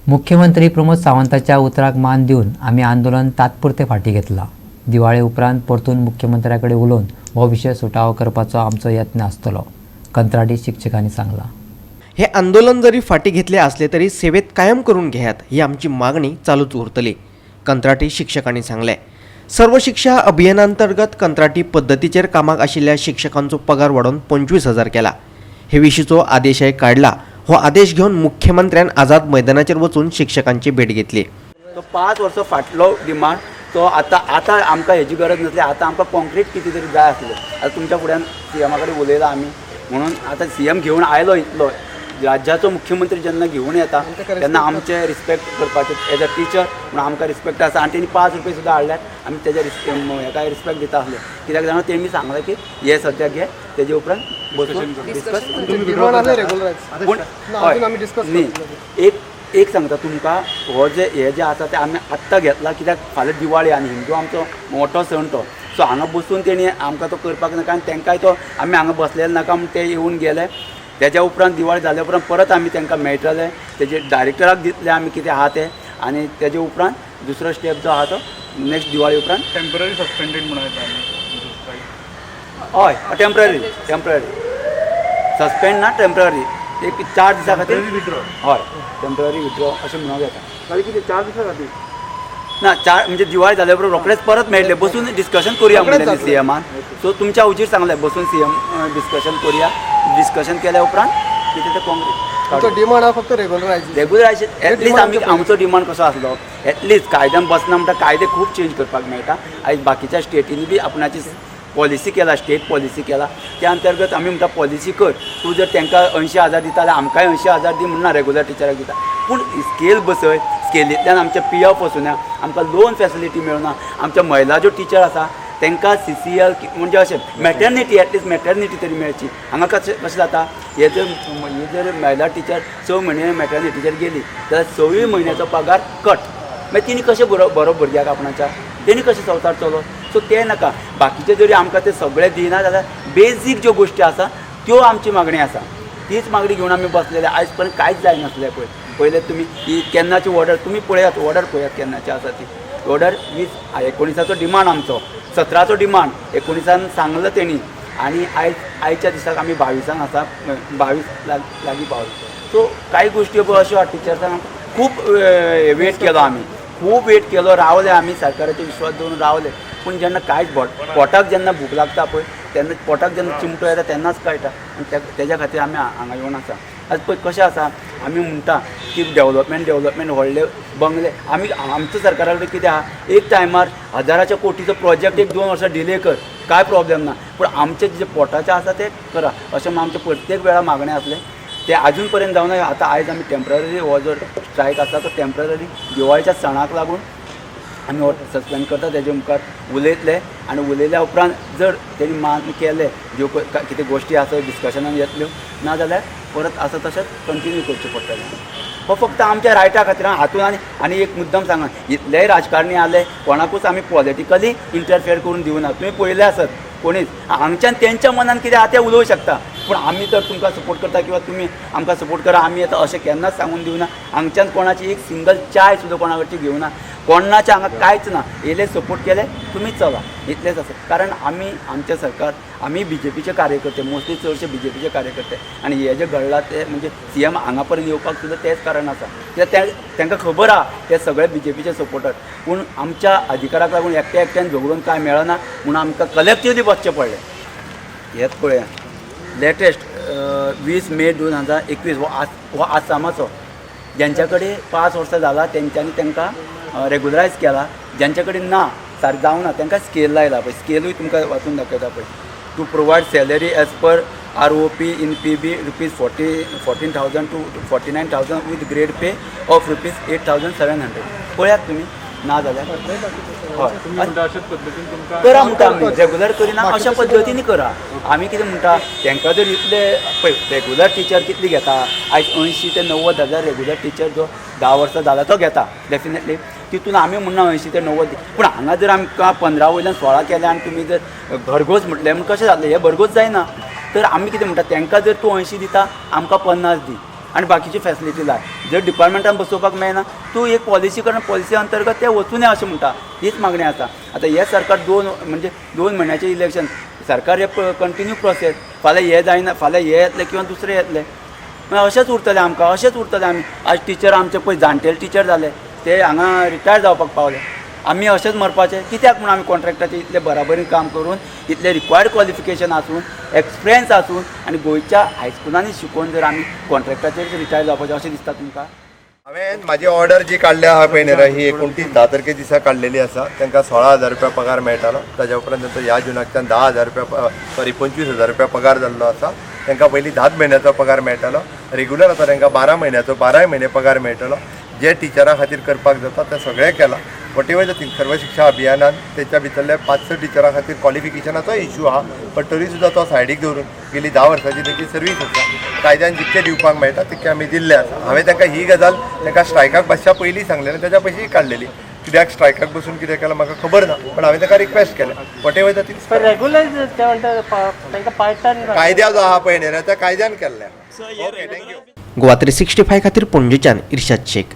मुख्यमंत्री प्रमोद सावंताच्या उतराक मान दिवन आमी आंदोलन तात्पुरतें फाटीं घेतलां. दिवाळे उपरांत परतून मुख्यमंत्र्या कडेन उलोवन हो विशय सुटावो करपाचो आमचो यत्न आसतलो, कंत्राटी शिक्षकांनी सांगलां. हे आंदोलन जरी फाटी घेतले असले तरी सेवेत कायम करून घेयात ही आमची मागणी चालूच उरतली, कंत्राटी शिक्षकांनी सांगलें. सर्व शिक्षा अभियानांतर्गत कंत्राटी पद्दतीचेर कामाक आशिल्ल्या शिक्षकांचो पगार वाडोवन 25,000 केला. हे विशींचो आदेशय काडला. हो आदेश घेवन मुख्यमंत्र्यान आझाद मैदानाचेर वचून शिक्षकांची भेट घेतली. तो 5 वर्सां फाटलो डिमांड तो आतां आतां आमकां हेजी गरज नासली. आतां आमकां कॉन्क्रीट कितें तरी जाय आसलें. आतां तुमच्या फुड्यान सीएमा कडेन उलयलां आमी, म्हणून आतां सीएम घेवन आयलो. इतलो राज्याचो मुख्यमंत्री जेन्ना घेवन येता तेन्ना आमचे रिस्पेक्ट करपाचें, एज अ टिचर म्हणून आमकां रिस्पेक्ट आसा. आनी तेणी 5 रुपये सुद्दां हाडल्यार आमी तेज्या हेका रिस्पेक्ट दिता आसले. कित्याक जाणा, तेणी सांगलें की हे सद्याक घे, तेजे उपरांत बसून डिस्कस. पूण हय, न्ही, एक एक सांगता तुमकां, हो जे हे जे आसा ते आमी आत्तां घेतला, कित्याक फाल्यां दिवाळी आनी हिंदू आमचो मोठो सण तो. सो हांगा बसून तेणी आमकां तो करपाक नाका आनी तांकांय तो आमी हांगा बसलेले नाका म्हूण ते येवन गेले. तेज्या उपरांत, दिवाळी जाल्या उपरांत परत आमी तांकां मेळटले, तेजे डायरेक्टराक दितले आमी कितें आहा तें आनी तेजे उपरांत दुसरो स्टेप जो आहा तो नेक्स्ट दिवाळी उपरांत. टेम्पररी सस्पेंडेड म्हणून येता आमी. हय, टेम्पररी, टेम्पररी सस्पेंड ना, टेम्पररी एक 4 दिसां खातीर. विड्रॉ. हय, टेम्पररी विड्रॉ अशें म्हणूंक येता. कितें, 4 दिसां खातीर? ना, चार म्हणजे दिवाळी जाल्या उपरांत रोखडेच परत मेळटले, बसून डिस्कशन करुया म्हणलें सीएमान. सो तुमच्या हुजीर सांगलें, बसून सीएम डिस्कशन करुया. डिस्कशन केल्या उपरांत कितें तें कॉन्क्रीट. डिमांड हा फक्त रेग्युलरायझेशन. Regularisation at least. आमी आमचो डिमांड कसो आसलो, एटलिस्ट कायद्यान बसना म्हणटा, कायदे खूब चेंज करपाक मेळटा. आयज बाकीच्या स्टेटींनी बी आपणाची पॉलिसी केला, स्टेट पॉलिसी केला. त्या अंतर्गत आमी म्हणटा, पॉलिसी कर. तूं जर तांकां 80,000 दिता जाल्यार आमकांय 80,000 दी म्हणना, रेगुलर टिचराक दिता. पूण स्केल बसय, स्केलींतल्यान आमचें पीएफ वचुना, आमकां लोन फॅसिलिटी मेळना. आमच्या महिला ज्यो टिचर आसा तांकां सीसीएल म्हणजे अशें मॅटर्निटी, एटलिस्ट मॅटर्निटी तरी मेळची. हांगा कशें कशें जाता, हे जर महिला टिचर 6 म्हयने मॅटर्निटीचेर गेली जाल्यार सवूय म्हयन्याचो पगार कट. मागीर तिणी कशें बरो बरो भुरग्याक आपणाच्या तेणी कशें संवसार चलो? सो तें नाका. बाकीचे जरी आमकां ते सगळे दिना जाल्यार बेजीक ज्यो गोश्टी आसा त्यो आमची मागणी आसा. तीच मागणी घेवन आमी बसलेले. आयज पर्यंत कांयच जायनासलें. पळय, पयलें तुमी ही केन्नाची ऑर्डर तुमी पळयात, ऑर्डर पळयात केन्नाची आसा ती ऑर्डर. 20 19आचो डिमांड आमचो, 17चो डिमांड, 19आन सांगलो तेणी आनी आयज आयच्या दिसाक आमी 22आंक आसा, 22 लागीं पावले. सो कांय गोश्टी पळय अश्यो आहा, टिचर्सांक खूब वेट केलो आमी, खूब वेट केलो, रावले आमी, सरकाराचेर विश्वास दवरून रावले. पूण जेन्ना कांयच पोटाक जेन्ना भूक लागता पळय, तेन्ना पोटाक जेन्ना चिमटो येता तेन्नाच कळटा. आनी तेज्या खातीर आमी हांगा येवन आसा. आज पळय कशें आसा, आमी म्हणटा की डेवलपमेंट, डेवलपमेंट, व्हडले बंगले. आमी आमच्या सरकारा कडेन कितें आहा, एक टायमार हजाराच्या कोटीचो प्रोजेक्ट एक 2 वर्सां डिले कर, कांय प्रॉब्लेम ना, पूण आमचे जे पोटाचें आसा तें करा, अशें म्हूण आमचें प्रत्येक वेळा मागणें आसलें. ते आजून पर्यंत जावना. आतां आयज आमी टेंपररी हो जो स्ट्रायक आसा तो टेंपररी दिवाळीच्या सणाक लागून आमी हो सस्पेंड करता. तेजे मुखार उलयतले आनी उलयल्या उपरांत जर तेणी मान्य केलें, ज्यो कितें गोश्टी आसा डिस्कशनान येतल्यो, ना जाल्यार परत आसा तशेंच कंटिन्यू करचें पडटलें. हो फक्त आमच्या रायटा खातीर हातून. आनी आनी एक मुद्दम सांगा, इतलेय राजकारणी आले, कोणाकूच आमी पॉलिटिकली इंटरफेयर करून दिवना. तुमी पळयले आसत, कोणीच हांगच्यान तेंच्या मनान कितें आहा तें उलोवंक शकता, पूण आमी तर तुमकां सपोर्ट करता किंवा तुमी आमकां सपोर्ट करा, आमी येता अशें केन्नाच सांगून दिवना. हांगच्यान कोणाची एक सिंगल चाय सुद्दां कोणा कडची घेवना. कोणाच्या हांगा कांयच ना. येयले, सपोर्ट केले, तुमी चला, इतलेंच आसा. कारण आमी आमचें सरकार, आमी बीजेपीचे कार्यकर्ते, मोस्टली चडशे बीजेपीचे कार्यकर्ते. आनी हे जे घडलां ते म्हणजे सीएम हांगा पर्यंत येवपाक सुद्दां तेंच कारण आसा, कित्याक ते तांकां खबर आहा ते सगळे बीजेपीचे सपोर्टर. पूण आमच्या अधिकाराक लागून एकट्या एकट्यान झगडून कांय मेळना म्हणून आमकां कलेक्टिवली बसचें पडलें. हेच पळया, लेटेस्ट 20 मे 2021, हो आसामाचो. ज्यांच्या कडेन 5 वर्सां जाला तेंच्यांनी तांकां रेगुलरायज केला. ज्यांच्या कडेन ना, सारकें जावना, तांकां स्केल लायला. पळय, स्केलूय तुमकां वाचून दाखयता पळय. To provide salary as per ROP in PB rupees 14,000 to 49,000 with grade pay of rupees 8,700. पळयात तुमी ना जाल्यार. हय. तुमी म्हणटा अशेच पद्दतीन तुमकां करा म्हणटा आमी, रेगुलर करिना, अशा पद्दतीन करा. आमी कितें म्हणटा, तांकां जर इतले पळय, रेगुलर टिचर कितली घेता आयज? 80 ते 90 हजार रेगुलर टिचर जो 10 वर्सां जाला तो घेता. डेफिनेटली तितून आमी म्हणना 80 ते 90, पूण हांगा जर आमकां 15 वयल्यान 16 केले आनी तुमी जर भरघोस म्हटलें म्हूण कशें जातलें? हें भरघोस जायना. तर आमी कितें म्हणटा, तांकां जर तूं 80 दिता, आमकां 50 दी. आनी बाकीची फॅसिलिटी लाय. जर डिपार्टमेंटान बसोवपाक मेळना, तूं एक पॉलिसी कर, पॉलिसी अंतर्गत ते वचूं अशें म्हणटा, हीच मागणी आसा. आतां हें सरकार दोन म्हणजे 2 म्हयन्याचें इलेक्शन सरकार हे कंटिन्यू प्रोसेस. फाल्यां हें जायना, फाल्यां हें येतलें किंवा दुसरें येतलें, मागीर अशेंच उरतलें आमकां, अशेंच उरतलें आमी. आज टिचर आमचे पळय जाणटेले टिचर जाले, ते हांगा रिटायर जावपाक पावले. आमी अशेंच मरपाचें कित्याक म्हूण आमी कॉन्ट्रॅक्टाचें इतले बराबरीन काम करून, इतले रिक्वायर्ड क्वॉलिफिकेशन आसून, एक्सपिरियन्स आसून आनी गोंयच्या हायस्कुलांनी शिकोवन जर आमी कॉन्ट्रॅक्टाचेर रिटायर जावपाचें अशें दिसता तुमकां? हांवें म्हाजी ऑर्डर जी काडल्या आहा पळय न्ही ही 29 10 तारखे दिसा काडलेली आसा. तांकां 16,000 रुपया पगार मेळटालो. ताज्या उपरांत तांचो ह्या जुनाकच्यान 10,000 रुपया, सॉरी, 25,000 रुपया पगार जाल्लो आसा. तांकां पयलीं 10 म्हयन्याचो पगार मेळटालो रेगुलर, आतां तांकां 12 म्हयन्याचो, बाराय म्हयने पगार मेळटलो. जे टिचरां खातीर करपाक जाता तें सगळें केलां. वॉट एवर the thing, सर्व शिक्षा अभियानान तेच्या भितरल्या पांच स टिचरां खातीर क्वॉलिफिकेशनाचोय इशू आहा, पण तरी सुद्दां तो सायडीक दवरून गेली 10 वर्सांची तेंची सर्वीस आसा. कायद्यान जितकें दिवपाक मेळटा तितकें आमी दिल्लें आसा. हांवें तांकां ही गजाल तांकां स्ट्रायकाक बसच्या पयलीं सांगलें आनी ताच्या पयशींय काडलेली. कित्याक स्ट्रायकाक बसून कितें केलां म्हाका खबर ना, पण हांवें तांकां रिक्वेस्ट केलें, what ever the thing. Regular ते म्हणटा तांकां पार्ट टायम. कायद्या जो आहा पळय न्ही, त्या कायद्यान केल्लें. Okay, thank you. Goa 365 खातीर पणजेच्यान इर्शाद शेख.